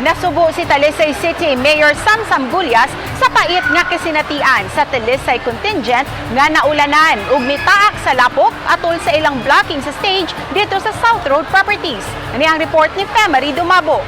Nasubo si Talisay City Mayor Samsam Gullas sa pait nga kasinatian sa Talisay contingent nga naulanan ug nitaak sa lapok atol sa ilang blocking sa stage dito sa South Road Properties. Ani ang report ni Femary Dumabo.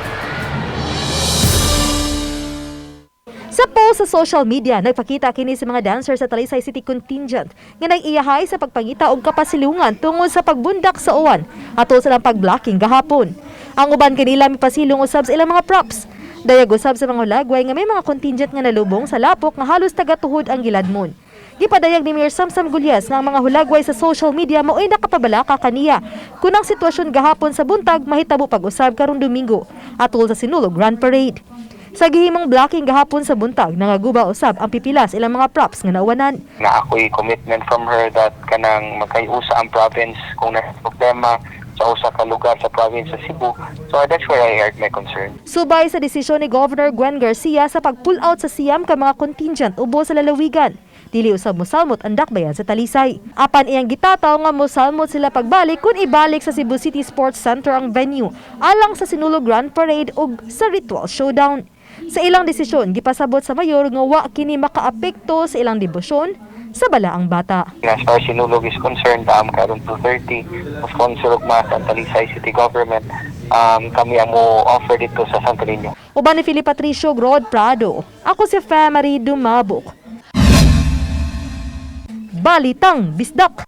Sa post sa social media, nagpakita kini sa mga dancer sa Talisay City contingent nga nag-iyahay sa pagpangita og kapasilungan tungod sa pagbundak sa uwan atol sa ilang pagblocking gahapon. Ang uban kanila mipasilong usab sa ilang mga props. Dayag usab sa mga hulagway nga may mga contingent nga nalubong sa lapok nga halos tagatuhod ang giladmon. Gipadayag ni Mayor Samsam Gullas nga ang mga hulagway sa social media mao'y nakapabalaka kaniya kung ang sitwasyon gahapon sa buntag mahitabo pag-usab karong Domingo atol sa Sinulog Grand Parade. Sa gihimong blocking gahapon sa buntag, nangaguba usab ang pipila sa ilang mga props nga nauwanan. Na ako'y commitment from her that kanang magkayusa ang province kung na problema sa usa ka lugar sa province sa Cebu. So that's where I aired my concern. Subay sa desisyon ni Governor Gwen Garcia sa pag-pull out sa siyam ka mga contingent ubo sa lalawigan. Dili usab mosalmot ang dakbayan sa Talisay. Apan iyang gitataw nga mosalmot sila pagbalik kung ibalik sa Cebu City Sports Center ang venue alang sa Sinulog Grand Parade ug sa Ritual Showdown. Sa ilang desisyon, gipasabot sa mayor nga wa kini makaapekto sa ilang debosyon sa balaang bata. As far as Sinulog is concerned, karon 2:30, sponsor og mass ang Talisay City Government. Kami ang mo offer dito sa Santo Niño. Uban ni Philip Patricio Grod Prado. Ako si Femary Dumabok. Balitang Bisdak.